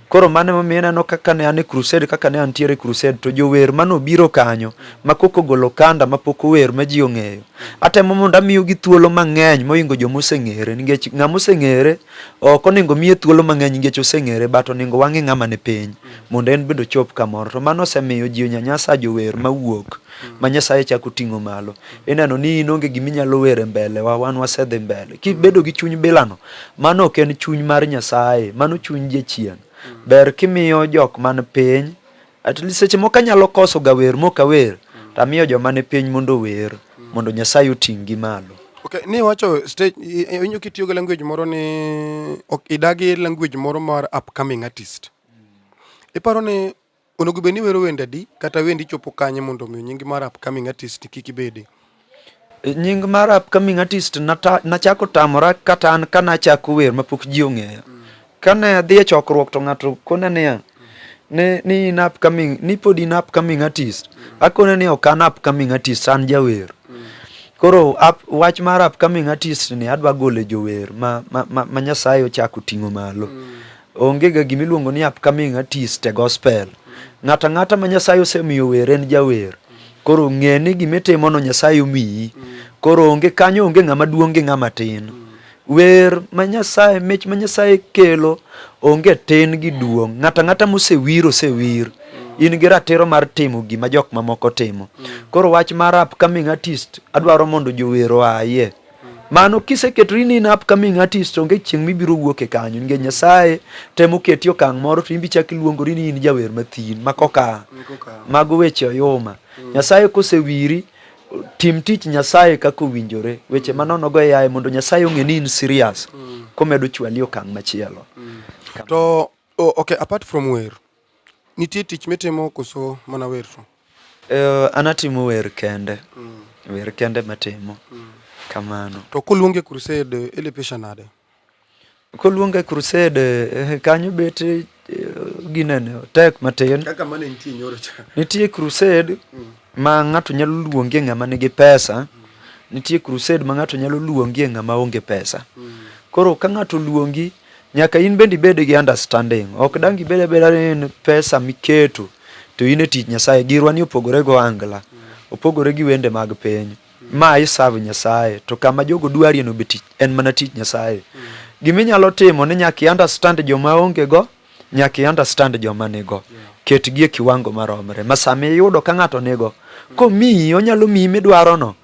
Koro mano emomiyo ineno kaka ne an e crusade kaka ne antiere e crusade to jower manobiro kanyo ma koko ogolo okanda mapok ower ma ji ong'eyo. Atemo mondo amiyogi thuolo mang'eny mohingo joma oseng'ere nikech ng'ama oseng'ere ok onego miye thuolo mang'eny nikech oseng'ere but onego wang'i ng'ama ni piny mondo en bende ochop kamoro. To mano osemiyo ji onyanyasa jower mawuok ma Nyasaye chako ting'o malo. Ineno ni in onge gima inyalo wero e mbele wa, wan wasedhi mbele. Kibedo gi chuny bilano, mano ok en chuny mar Nyasaye, mano chuny jachien. Ber kimiyo jok man piny, at least seche moko anyalo koso ga wer mok awer, to amiyo joma ni piny mondo ower, mondo Nyasaye oting' gi malo. Okay, ni wacho stage iwinjo kitiyo gi language moro ni ok idagi language moro mar upcoming artist. Iparo ni onego bed ni iwero wende adi kata wendi chopo kanye mondo omi nying mar upcoming artist kik ibedi? Nying mar upcoming artist nachako tamora kata an kanachako wer mapok ji ong'eyo. Kane adhi e chokruok to ng'ato kona niya, ni in upcoming, ni pod in upcoming artist. Akone ni ok an upcoming artist, an jawer. Koro wach mar upcoming artist ni adwa golo e jower ma Nyasaye ochako ting'o malo. Onge ga gima iluongo ni upcoming artist e gospel. Ng'ato ang'ata ma Nyasaye osemiyo wer en jawer. Koro ng'e ni gima itimono Nyasaye omiyi. Koro onge kanyo onge ng'ama duong' gi ng'ama tin. Wer ma Nyasaye, mich ma Nyasaye kelo onge tin gi duong'. Ng'ato ang'ata mosewir osewir. In gi ratiro mar timo gima jok mamoko timo. Koro wach mar upcoming artist adwaro mondo jower oaye. Mano kiseketori ni in upcoming artist onge chieng' mibiro wuok e kanyo nikech Nyasaye temo keti okang' moro to in be ichako iluongori ni in jawer mathin ma koka mago weche oyuma. Nyasaye kosewiri tim tich Nyasaye kaka owinjore. Weche manono go yaye mondo Nyasaye ong'e ni in serious komedo chwali okang' machielo. To okay, apart from wer, nitie tich mitimo koso mana wer to? An atimo wer kende. Wer kende matimo. Kamano. To koluongi e crusade ilipisha nade? Koluonga e crusade kanyo bet ginene tek matin. Kaka mane nitie nyoro cha. Nitie crusade ma ng'ato nyalo luongie ng'ama nigi pesa. Nitie crusade ma ng'ato nyalo luongie ng'ama onge pesa. Koro ka ng'ato oluongi Nyaka in bende ibed gi understanding. Ok dang' ibed abeda ni en pesa miketo to in e tich Nyasaye. Girwa ni opogore go angla. Opogore gi wende mag piny. Ma i serve Nyasaye to kama jogo dwarie no be tich en mana tich Nyasaye. Gima inyalo timo ni nyaka i understand joma onge go, nyaka i understand joma nigo. Ketgi e kiwango maromre. Ma sama iyudo ka ng'ato nigo, komiyi onyalo miyi midwaro no.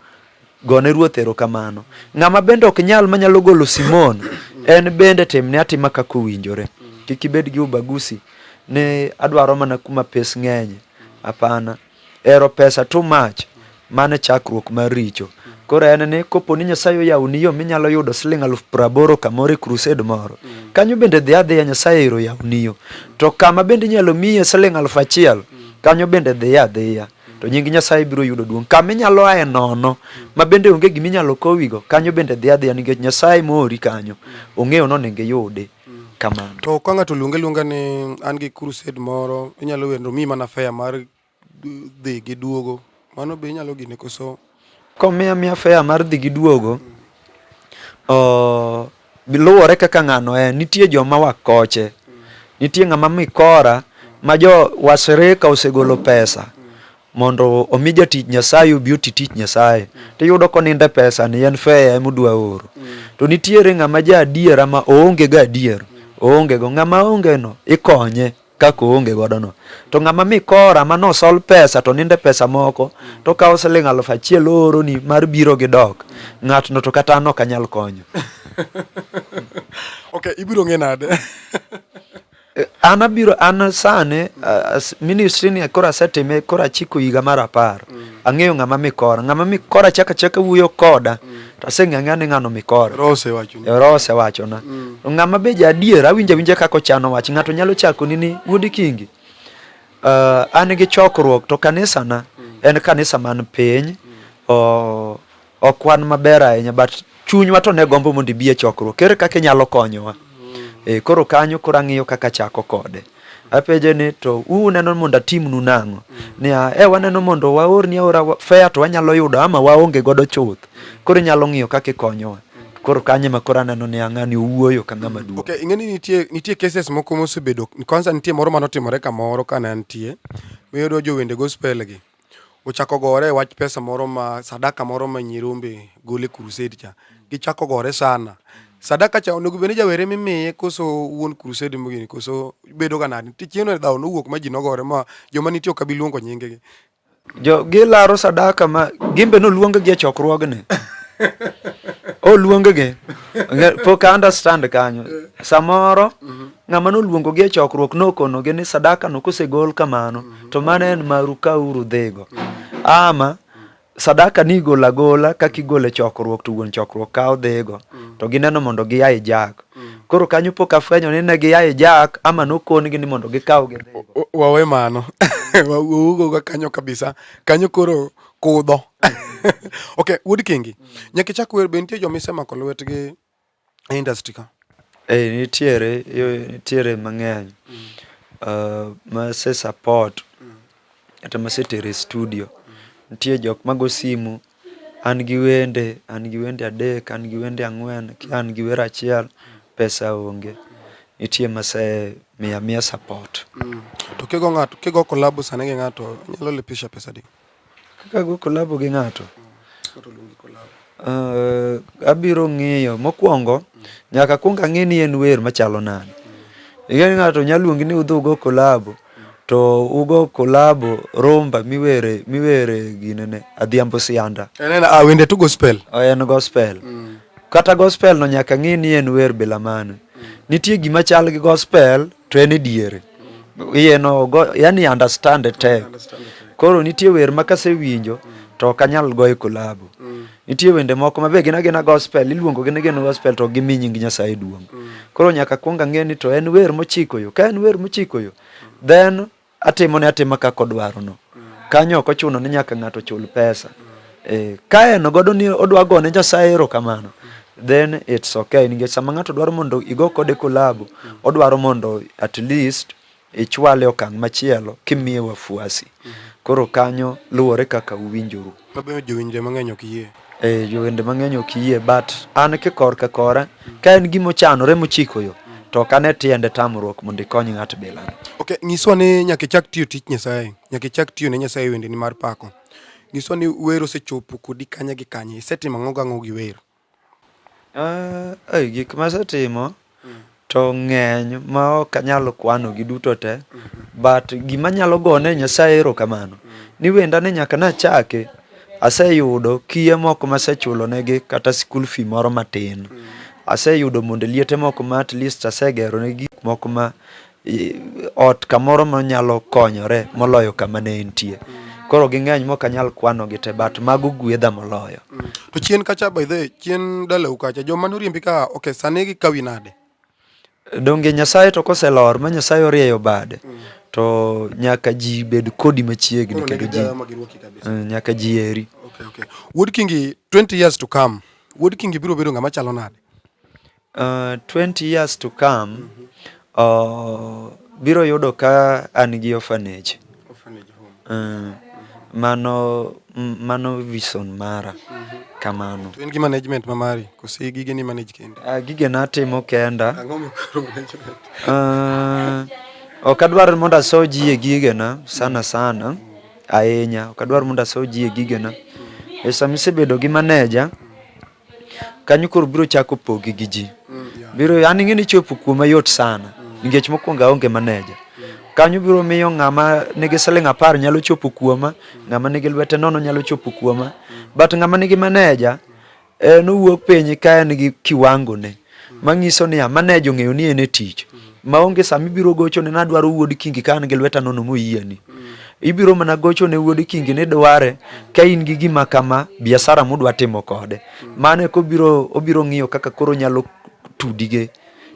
Gone Ruoth erokamano. Ng'ama bende ok nyal manyalo golo Simon, en bende timne atima kaka owinjore. Kik ibed gi ubagusi ni adwaro mana kuma pes ng'enye. Hapana. Hero pesa too much, mano e chakruok mar richo. Koro en ni kopo ni Nyasaye oyawoni yo minyalo yudo siling 80,000 kamoro e crusade moro, kanyo bende dhi adhiya Nyasaye ero oyawoni yo. To kama bende inyalo miye siling 1,000, kanyo bende dhi adhiya. To nying Nyasaye biro yudo duong'. Kama inyalo aye nono, ma bende onge gima inyalo kowigo, kanyo bende dhi adhiya nikech Nyasaye moori kanyo, ong'eyo ni onego iyudi. Kamano. To ka ng'ato oluongi aluonga ni an gi crusade moro, inyalo wendo miyi mana fare mar dhi gi duogo. Mano be inyalo gine koso? Komiya miya fare mar dhi gi duogo, luwore kaka ng'ano en. Nitie joma wakoche. Nitie ng'ama mikora ma jo wasirika osegolo pesa mondo omi jatich Nyasaye obi oti tich Nyasaye. Tiyudo konindo e pesa ni en fare ema odwa oro. To nitiere ng'ama ja adiera ma oonge go adier. Oonge go. Ng'ama onge no ikonye kaka oonge godo no. To ng'ama mikora ma nosol pesa to nindo e pesa moko to okawo siling 1,000 ooroni mar biro gi dok. Ng'atno to kata an ok anyal konyo. Ok, ibiro ng'e nade? An abiro an sani ministry ni koro asetime koro achiko higa mar 10. Ang'eyo ng'ama mikora. Ng'ama mikora chaka chaka wuoyo koda to aseng'eyo ang'eya ni ng'ano mikora. Roho osewachoni. Roho osewachona. Ng'ama be ja adier awinjo awinja kaka ochano wach. Ng'ato nyalo chakoni ni wuod Kingi. An gi chokruok to kanisana en kanisa man piny. Ok wan maber ahinya but chunywa to ne gombo mondo ibi e chokruok. Ere kaka inyalo konyowa? Koro kanyo koro ang'iyo kaka achako kode. Apenje ni to uneno mondo atimnu nang'o? Niya, waneno mondo waorni aora fare to wanyalo yudo ama waonge godo chuth. Koro inyalo ng'iyo kaka ikonyowa. Koro kanyo ema koro aneno ni ng'ani owuoyo ka ng'ama duong'. Okay, ing'e ni nitie cases moko mosebedo, kwanza nitie moro manotimore kamoro kane antie, miyudo jowende gospel gi ochako gore e wach pesa moro ma sadaka moro ma nyirombe golo e crusade cha. Gichako gore sana. Sadaka cha onego bed ni jawer ema imiye koso wuon crusade mogini koso bedo ga nade? Nitie chieng'no dhawo nowuok ma ji nogore ma joma nitie ok abi luongo nyingegi. Jo gilaro sadaka ma gimbe noluong gi e chokruogni. Oluong gi. Pok a understand kanyo. Samoro ng'ama noluongo gi e chokruok nokono gi ni sadaka no kosegol kamano to mano en maru kauru dhigo. Ama sadaka ni igolo agola kaka igolo e chokruok to wuon chokruok kawo dhigo to gineno mondo gia hijack. Koro kanyo pok afwenyo ni ne gia hijack ama nokon gi ni mondo gikaw gidhigo. Wawe mano. Wawuogo kanyo kabisa. Kanyo koro kudho. Okay, Wuod Kingi. Nyaka ichak wer be nitie joma isemako lwetgi e industry ka? Nitiere, nitiere mang'eny. Ma ase support kata masetero e studio. Nitie jok mago simu, an gi wende, an gi wende 3, an gi wende 4, kia an gi wer achiel, pesa onge. Nitie mase miyo amiya support. To kigo ng'ato, kigo collabo sani gi ng'ato, inyalo lipisha pesa adi? Kaka ago collabo gi ng'ato? Abiro ng'iyo, mokwongo nyaka akwong ang'e ni en wer machalo nade. Ing'e ni ng'ato nyalo luongi ni udhi ugo collabo, to ugo collabo rumba miwere miwere ginene Adhiambo Sianda. En ah, wende to gospel. En gospel. Kata gospel no nyaka ng'i ni en wer bila mane. Nitie gima chal gi gospel to en e diere. Iye no go, yani understand tek. Koro nitie wer ma kasewinjo to ok anyal goyo collabo. Nitie wende moko ma be gin agina gospel, iluongo gi ni gin gospel to ok gimi nying Nyasaye duong'. Koro nyaka akwong ang'e ni to en wer mochiko yo. Ka en wer mochiko yo, then atimone atima kaka odwaro no. Kanyo ok ochuno ni nyaka ng'ato chul pesa. Ka en godo ni odwa gone Nyasaye erokamano, then it's okay. Nikech sama ng'ato dwaro mondo igo kode collabo, odwaro mondo at least ichwale okang' machielo kimiye wafuasi. Koro kanyo luwore kaka uwinjoru. Mabe jowinje mang'eny ok yie. Jowende mang'eny ok yie, but an kikorka kora, ka en gima ochanore mochiko yo, To ok ane tiende tamruok mondo ikony ng'at bilano. Okay, nyiswa ni nyaka ichak tiyo tich Nyasaye, nyaka ichak tiyo ne Nyasaye wendeni mar pako. Nyiswa ni wer osechopo kodi kanye gi kanye, isetimo ang'o gang'o gi wer? Uh, gik masetimo to ng'eny ma ok anyal kwano gi duto te but gima anyalo gone Nyasaye erokamano ni wenda ni nyaka nachake aseyudo kiye moko masechulo negi kata school fee moro matin aseyudo mondo liete moko ma at least asegero ne gik moko ma ot kamoro monyalo konyore moloyo kama ne entie. Koro ging'eny mok anyal kwanogi te but mago gwedha moloyo. To chien kacha by the way, chien dalau kacha joma noriembi ka okay sani gikawi nade? Donge Nyasaye to koselor ma Nyasaye orieyo bade to nyaka ji bed kodi machiegni kendo ji nyaka ji eri. Okay, okay. Wuod Kingi 20 years to come. Wuod Kingi biro bedo ng'ama chalo nade? 20 years to come biro yudo ka an gi orphanage. Orphanage home. Mano mano vision mara kamano. To in gi management ma mari kose gige ni manage kendi? Gige na atimo kenda. Ang'o mikoro management? Ok adwar mondo aso ji e gigena sana sana ahinya. Ok adwar mondo aso ji e gigena. E sama isebedo gi manager kanyo koro biro chako pogi gi ji. Biro an ing'e ni chopo kuoma yot sana nikech mokwongo aonge manager. Kanyo biro miyo ng'ama nigi siling 10 nyalo chopo kuoma, ng'ama nigi lwete nono nyalo chopo kuoma. But ng'ama nigi manager en owuok piny ka en gi kiwango ne manyiso niya manager ong'eyo ni en e tich maonge sama ibiro gochone nadwaro wuod Kingi ka an gi lweta nono moyieni. Ibiro mana gochone wuod Kingi ni dware ka in gi gima kama biashara mudwa timo kode. Mano eko obiro obiro ng'iyo kaka koro onyalo tudi gi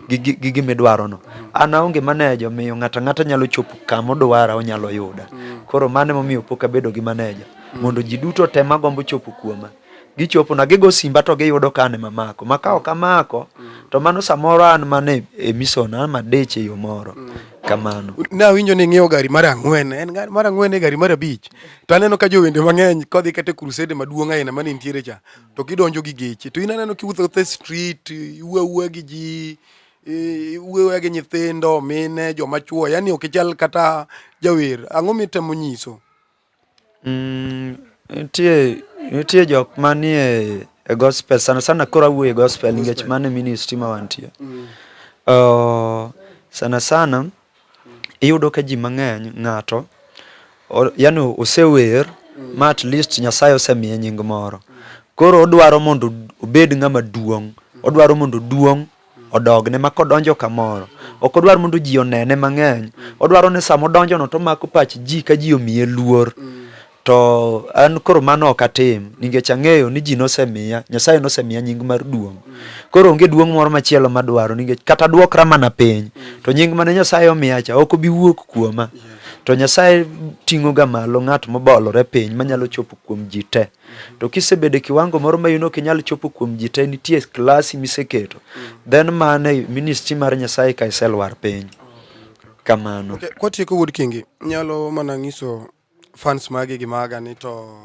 gi gima idwarono. An aonge manager omiyo ng'ato ang'ata nyalo chopo kama odwara onyalo yuda. Koro mano emomiyo pok abedo gi manager mondo ji duto te magombo chopo kuoma gichopona gigo simba to giyudo ka an ema amako ma ka ok amako to mano samoro an mana e mission an madich e yo moro kamano. Ne awinjo ni ing'iewo gari mar ang'wen, en gari mar ang'wen e gari mar abich. To aneno ka jowende mang'eny kodhi kata e crusade maduong' aina mane nitiere cha, to gidonjo gi geche. To in aneno kiwuotho awuotha e street, iwuo awuoya gi ji, iwuoyo awuoya gi nyithindo, mine, joma chuo, yani ok ichal kata jawer. Ang'o mitemo nyiso? Nitie nitie jok manie e gospel sana sana koro awuoyo e gospel nikech mano e ministry ma wantie. Sana sana iyudo ka ji mang'eny ng'ato yani osewer ma at least Nyasaye osemiye nying moro. Koro odwaro mondo obed ng'ama duong', odwaro mondo duong' odogne ma kodonjo kamoro ok odwar mondo ji onene mang'eny odwaro ni sama odonjono to omako pach ji ka ji omiye luor to an koro mano ok atim nikech ang'eyo ni ji nosemiya Nyasaye nosemiya nying mar duong' koro onge duong' moro machielo madwaro nikech kata duokra mana piny to nying mane Nyasaye omiya cha ok obi wuok kuoma to Nyasaye ting'o ga malo ng'at mobolore piny manyalo chopo kuom ji te To kisebedo e kiwango moro ma in ok inyal chopo kuom ji te, nitie klasi miseketo. Then mano e ministry mar Nyasaye ka iselwar piny. Kamano. Okay, kwatieko wuod Kingi, nyalo mana nyiso fans magi gi maga ni to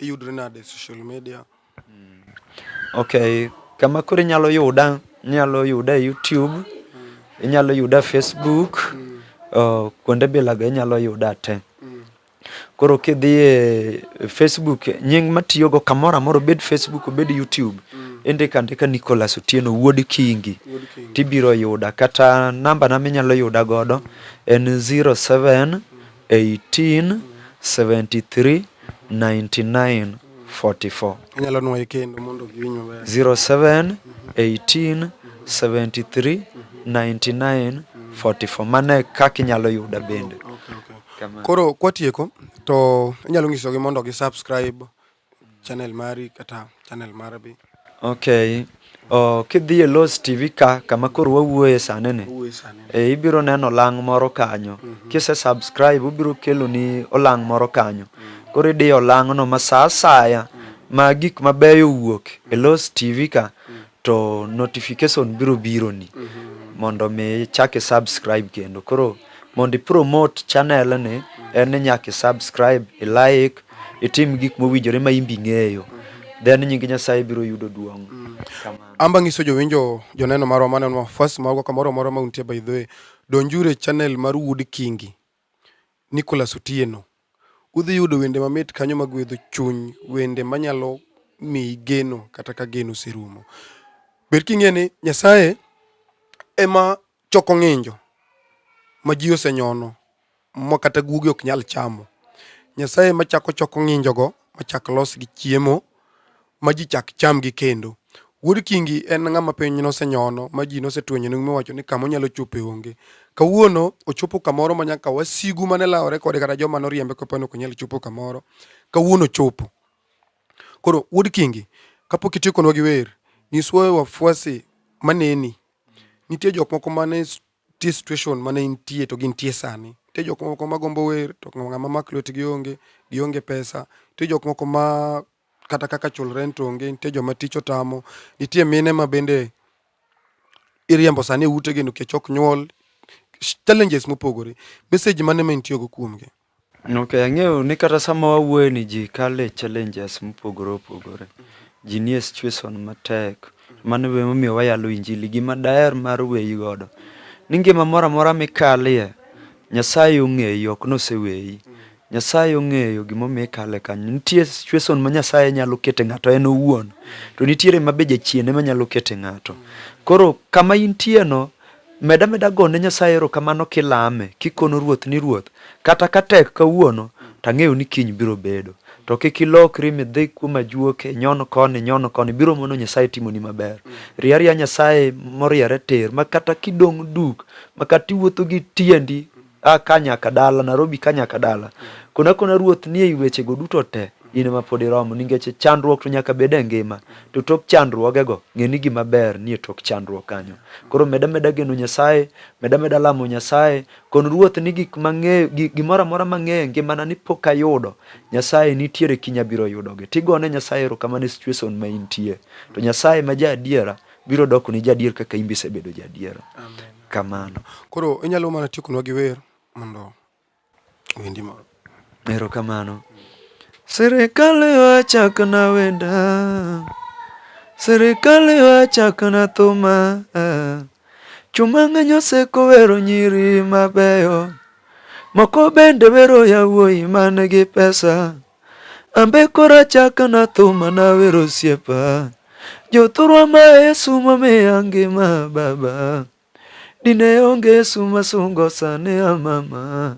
iyudre nade e social media? Okay, kama koro inyalo yuda, inyalo yuda e YouTube, inyalo yuda Facebook, kuonde bilago inyalo yuda te. Koro kidhi e Facebook, nying matiyogo kamoro amora obed Facebook obed YouTube, indiko andika Nicholas Otieno wuod Kingi tibiro yuda. Kata namba na minyalo yuda godo en 07 18 73 99 44. Inyalo nwoye kendo mondo giwinj maber. 07 18 73 99 44. Mano e kaka inyalo yuda bende. Okay, okay. Koro kwatieko to inyalo nyisogi mondo gi subscribe channel mari kata channel mara be. Okay. Oh, kidhi e Los TV ka kama koro wawuoye sani ni. E, ibiro neno olang' moro kanyo. Kise subscribe obiro keloni olang' moro kanyo. Koro idiyo olang'no ma sa asaya ma gik mabeyo owuok e Los TV ka to notification biro bironi mondo mi ichak i subscribe kendo. Koro mondo i promote channel ni en ni nyaka i subscribe, i like, itim gik mowinjore ma in be ing'eyo. Then nying Nyasaye biro yudo duong'. Kamano. Amba nyiso jowinjo joneno marwa maneno first marwa kamoro amora ma untie by the way, donjuru e channel mar Wuod Kingi, Nicholas Otieno. Udhi yudo wende mamit kanyo magwedho chuny, wende manyalo miyi geno kata ka geno oserumo. Ber king'e ni Nyasaye ema choko ng'injo ma ji osenyono ma kata guogi ok nyal chamo. Nyasaye ema chako choko ng'injogo machak los gi chiemo ma ji chak chamgi kendo. Wuod Kingi en ng'ama piny nosenyono ma ji nosetwenyone mowacho ni kama onyalo chope onge. Kawuono ochopo kamoro ma nyaka wasigu mane lawore kode kata joma noriembe kopani ok onyal chopo kamoro, kawuono ochopo. Koro Wuod Kingi, kapok itiekonwa gi wer, nyiswa wafuasi maneni. Nitie jok moko mane nitie situation mane intie to gintie sani. Nitie jok moko magombo wer to ng'ama mak lwetgi onge, gionge pesa. Nitie jok moko ma kata kaka chul rent onge, nitie joma tich otamo, nitie mine ma bende iriembo sani e utegi nikech ok nyuol, challenges mopogore. Message mane ma intiego kuomgi? Ok, ang'eyo ni kata sama wawuoye ni ji kale challenges mopogore opogore. Ji nie situation matek. Mano be emomiyo wayalo injili. Gima daher mar weyi godo ni ngima moro amora mikalie, Nyasaye ong'eyi ok noseweyi. Nyasaye ong'eyo gimomiyo ikale kanyo. Nitie situation ma Nyasaye nyalo kete ng'ato en owuon. To nitiere ma be jachien ema nyalo kete ng'ato. Koro kama intie no, Med ameda gone Nyasaye erokamano kilame, kikono Ruoth ni Ruoth, kata ka tek kawuono, to ang'eyo ni kiny biro bedo. To kik ilokri midhi kuom ajuoke, inyon koni, inyon koni, biro mono Nyasaye timoni maber. Rie aria Nyasaye moriere tir, ma kata kidong' duk, ma kata iwuotho gi tiendi a ka nyaka dala, Nairobi ka nyaka dala. Kona kona Ruoth ni ei wechego duto te, in ema pod iromo nikech chandruok to nyaka bed e ngima. To tok chandruogego, ng'e ni gima ber nie tok chandruok kanyo. Koro med ameda geno Nyasaye, med ameda lamo Nyasaye, kon Ruoth ni gik mang'eyo, gimoro amora mang'eyo e ngimana ni pok ayudo, Nyasaye nitiere kiny abiro yudogi. Tigone Nyasaye erokamano e situation ma intie. To Nyasaye ma ja adiera biro dokoni ja adier kaka in be isebedo ja adiera. Kamano. Koro inyalo mana tiekonwa gi wer mondo wendi moro. Erokamano. Sirikal wachakna wenda, sirikal wachakna thuma, chuma ng'eny oseko wero nyiri mabeyo, moko bende wero yawuoyi man gi pesa. Ambe koro achakna thuma nawero osiepa, jothurwa ma Yesu momiya ngima baba. Dine onge Yesu masungo sani a mama.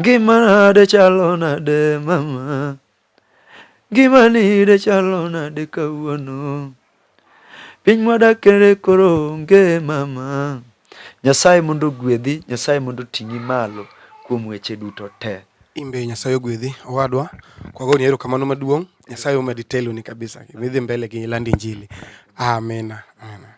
Ngima de chalo nade mama. Ngima ni de chalo nade kawuono. Piny mwadakere koro onge mama. Nyasaye mondo ogwedhi, Nyasaye mondo oting'i malo kuom weche duto te. Imbe Nyasaye ogwedhi owadwa. Kwagoni erokamano maduong'. Nyasaye omedi teloni kabisa. Idhi mbele gi lando injili. Amina. Amina.